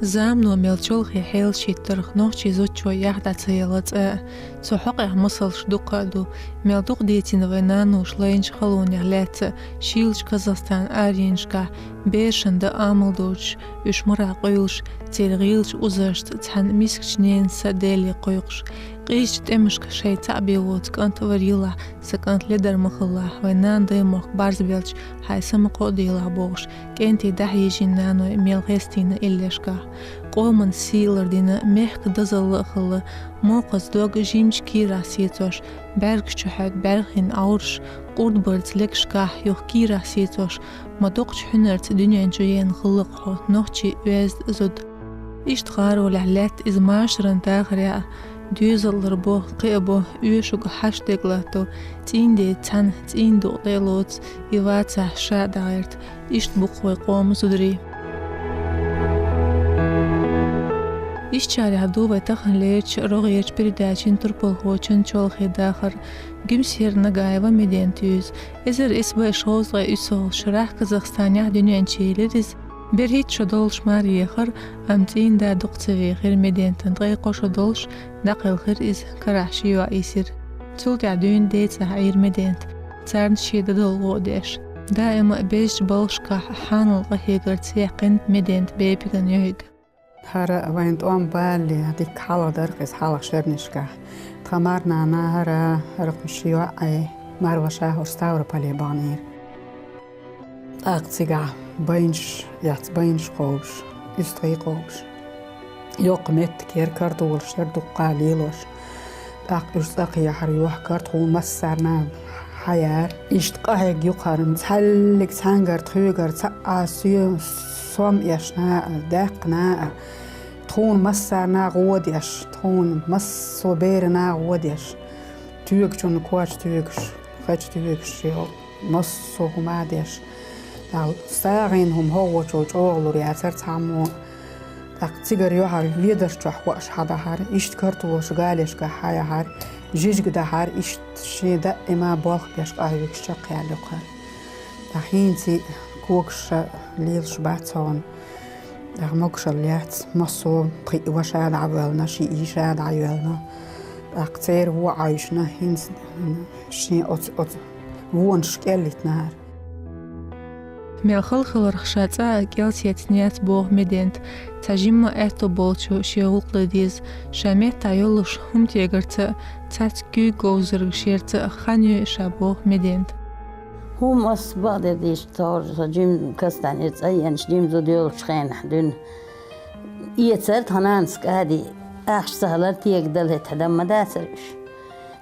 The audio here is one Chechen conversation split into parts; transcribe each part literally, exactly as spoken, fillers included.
Замано мел чолхе хьелаш хӀиттарх нохчий зудчо яхь дӀа ца яла цӀа а, цу хьокъехь масалш дуккха а ду, мел дукха дийцина вай наноша лайначу халонех лаьцна а, шийлачу Казахстан аренашкахь берашна дан амал доцуш, уьш марахь къуьйлуш, церан гӀийлачу узаршца цхьаьна мискачу ненан са Деле кхойкхуш, къизачу тӀемашка шайн цхьаъ бен воцу кӀант вара йилахь, сан кӀант ледар ма хилалахь, вайн нана даймохк барзбелча хьайн са ма кхоадийлахь бохуш, кӀентий дӀахьежийна наной мел хестийна иллешкахь. Къоман сий лардина, мехкан дозалла а хилла, мокхаза дог жимачу кийрахь сецош, бӀаьргаш чу хьоьгу бӀаьрхин Ӏовраш, къурдбарца легашкахь юха кийрахь сецош, ма доккхачу хьуьнарца дуьнен чу еана хиллакх хьо, нохчий оьзда зуда. Иштта гӀаролехь лаьтта иза машаран дахарехь а, доьзал ларбо, кхиабо, оьшург хьашт дерг латто, цӀийнан деца цхьаьна цӀийнан дукъ тӀе а лоцу, и вацахь ша дӀагӀерта, иштта бу-кх вай къоман зударий. Ишттачарехь ду вай таханлерчу рогӀерчу передачин турпалхочун чолхе дахар. Гуьмсера Нагаева Медента юьйцу. Эзар исс бӀе шовзткъе уьссалгӀачу шарахь Казахстанехь дуьнен чу елира иза. БерхӀитта шо долуш мара ехара, амма цӀийнан да дукха ца вехира Медентан, ткъе кхо шо долуш дӀакхелхира иза, карахь ши йоӀ йисира. Цул тӀаьхьа дуьйна децахь Ӏийра Медента, царна шен дадалла гӀо а деш. Даима а безачу балхашкахь хьанал къахьегарца яьккхина Медента бепиган йоӀиг. ХӀара вайн тӀом балале, дикка хьалха дара-кх иза, хьалха шернашкахь. Тхан марнана хӀара, хӀара кху ши йоӀ Ӏай, марваша хӀора Ставрополе баханера. ТӀаккха цигахь байнаш, яц байнаш кхобуш, уьстагӀий кхобуш. Йоккха меттиг яра, картолаш яра дуккха лелош. ТӀаккха уьш цӀа кхехьара, юьхькара тхуна массарна хьаяьра. Иштта къахьегна юкъара, цхьаьллиг цхьаьнгара тхоьгара цхьаъ а соьма, сом эшна а, даьккхина а, тхуна массарна гӀо деш, тхуна массо а берана гӀо деш, тоьгачунна коча тоьгуш, хеча тоьгуш йолу. Массо а хӀума деш. ТӀаккха сагӀина хӀума хӀокхучул чӀогӀа лур яцара цхьаммо. ТӀаккха цигара юьхьара ведар чохь хууш хьадахьара, иштта картолаш галешкахь хьаяхьара, жижиг дахьара, иштта шен даима болх беш къахьоьгуш чекхъяьлла юкъара. ТӀаккха хӀинца а когаш лелаш бац хьуна. ТӀаккха могушалла яц, массо а пхиъ ваша дӀайоьллина, шиъ йиша дӀайоьллина. ТӀаккха церан вон Ӏойшина, хӀинца шен оцу, оцу вонаш кӀел йитинера. Мел хала хиларх ша цкъа а кӀел сецна яц, боху Медента, цхьа жимма а аьтто болчу шен гӀуллакх дан деза, ша меттахь йолуш хӀума тегарца а, цхьацца куьйга говзаргаш ярца а хан йой ша, боху Медента. ХӀума ас бакъдерг дийцича, тохара со жима кастанера цӀа еанчу, жима зуда йолчу хенахь дуьйна. Эцара тхан нанас кӀади, ахча ца хилар, тегадала хӀетахь дан ма дацара уьш.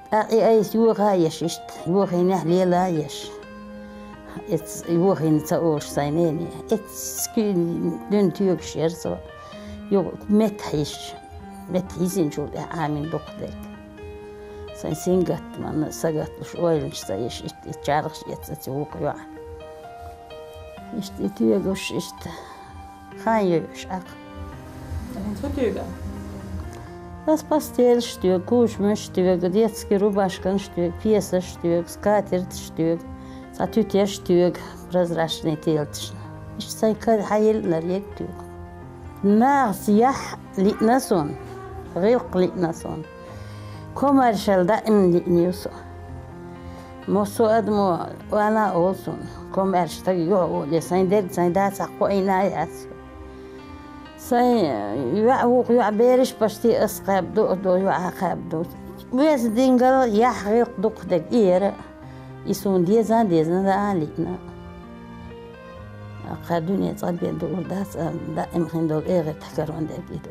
ТӀаккха и айса йоха а еш иштта, йохийнехь лела а еш. Эц-, йохийна ца олуш сайн нене. Эццигахь дуьйна тоьгуш яра со. Юха меттахь йисча, меттахь йисинчул тӀаьхьа Ӏамийна дукхахдерг. Сайн сингаттаманна сагатлуш ойланаш ца еш, иштта и чаргӀаш эцна цу вукху йоӀана. Иштта и тоьгуш, иштта хан йойуш Ӏа-кх. ХӀинца хӀун тоьгу? Ас постелаш тоьгу, кушамаш тоьгу, детский рубашканаш тоьгу, пьесаш тоьгу, скатерташ тоьгу, цхьа туьтеш тоьгу, прозрачный тельцашна. Иштта сайн кара хьан йиллинарг ерг тоьгу. Нахаца яхь лиъна суна, гӀиллакх лиъна суна. Комаьршалла даим лиъна ю со. Массо а адамо ала а олу суна, комаьрша стаг юхь а воле, сайн дерг сайн дацахь кхоийна а яц. Сайн йоӀ, вукху йоӀ бераш а почти ас кхаьбна ду, а до йоӀа кхаьбна ду. Веза дингал яхь, гӀиллакх дукхахдерг и яра. И суна деза а дезна, даа а лиъна. Кхара дуьне цӀа бен дуур дац, а, даим хин долу эгӀиртахь карон дерг и ду.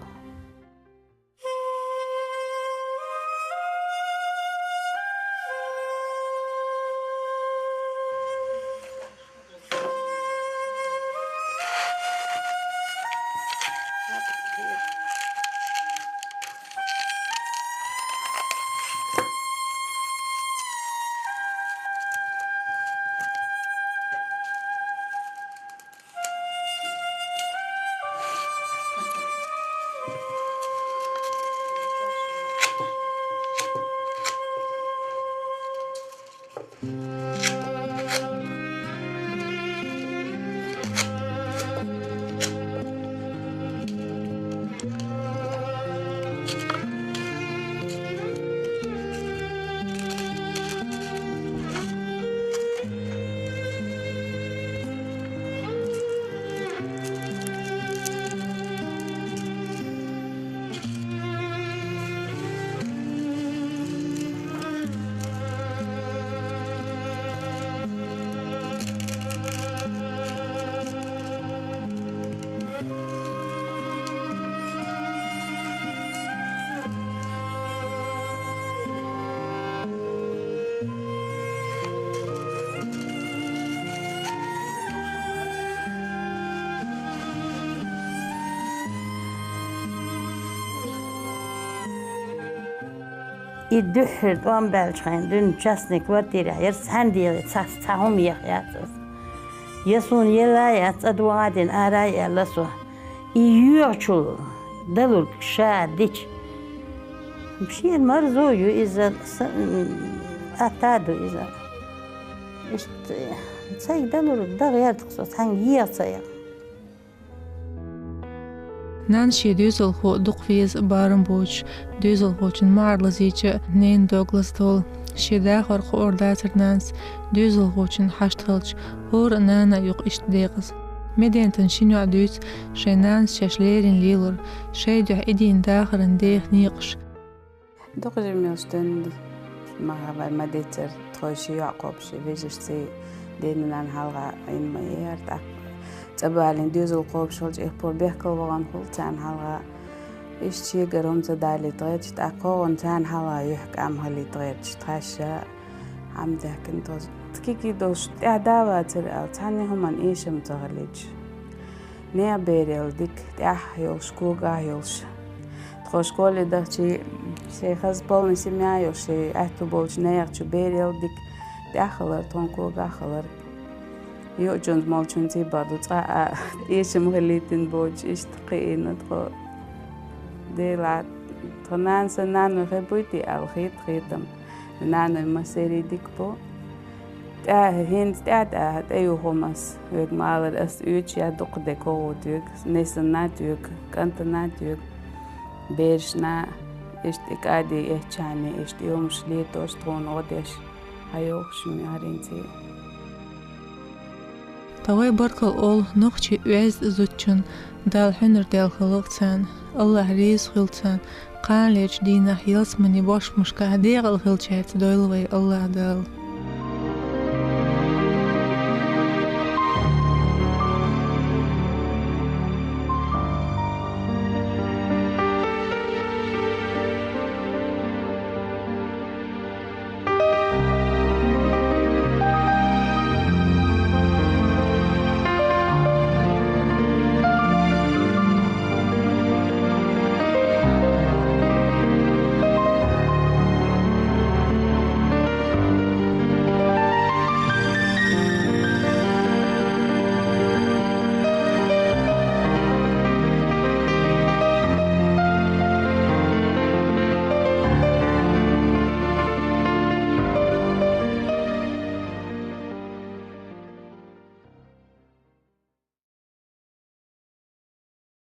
И дуьххьара тӀом баьлча хьайн дуьйна частный квартирехь яра, цхьаьна дегӀе цхьа, цхьа хӀума еха яц аса. Я суна елла яц, цӀа догӀа а дина, ара а аьлла со. И йоьгӀачул далург ша дича. Шена марзо ю иза, са-, м, атта а ду иза. Иштта цайга далург дан гӀерта-кх со, цхьаьнга еха ца яха. Нана шен доьзалхо дукха веза барам боцуш, доьзалхочун маӀар лазийча а ненан дог лазадолу. Шен дахар хуур дацара нанас, доьзалхочун хьашт хилча, хӀора а нана а ю-кх иштта декъаза. Медентан шина йоӀа дуьйцу шайн нанас шаьш леррина лелор, шайн дуьхьа идийна дахаран деха некъаш. Дукха жимма йолуш дуьйна ма хьавай, ма дицара, тхо ши йоӀ кхобуш, вежаршций дена нана хьалха Ӏийна ма яра, тӀаккха цӀа балийна доьзал кхобуш хилча, и пур бехкал вахана хуьлу царна хьалха. Иштта шегара хӀума ца далийта гӀерташ, тӀаккха кхоъ царна хьалха юьхь-кӀам хилийта гӀерташ, тхаьш а хьамдаьхкина тхо. Кхин-кхин долуш тӀаьхьа да вацара аьлла, цхьанна хӀуманна эшам ца хилийта. Нехан берал дика тӀехь йолуш, когахь йолуш. Тхо школе дахчий, шайн хаза полная семья йолуш, шайн аьтту болчу нехан чу берал дика тӀехь хилар, тхуна когахь хилар. Юучунца молчунций бакъду, цкъа а эшам хилийтина боцуш, иштта кхиийна тхо. Делахь, тхан нана сан наной хир буй те аьлла хета хетам. Наной массерий дика бу. ТӀаьхьа, хӀинца тӀаьхьа-тӀаьхьа тӀеюху-м ас. Вега ма-аллара, ас оьцуш я дукха де когӀу тоьгу, несанна а тоьгу, кӀантана а тоьгу, берашна а. Иштта и кӀади эцчахьана, иштта йомаш летош, тхуна гӀо деш, хьайохуш-м ю хӀаринций. Ткъа вай баркалла олу нохчийн оьзда зудчунна, Дала хьуьнар даьлла хуьлда-кх царна, АллахӀ реза хуьлда царна, кханалерчу дийнахь ялсаманин бошмашкахь декъала хилчаьрца дойла вай АллахӀ Дала.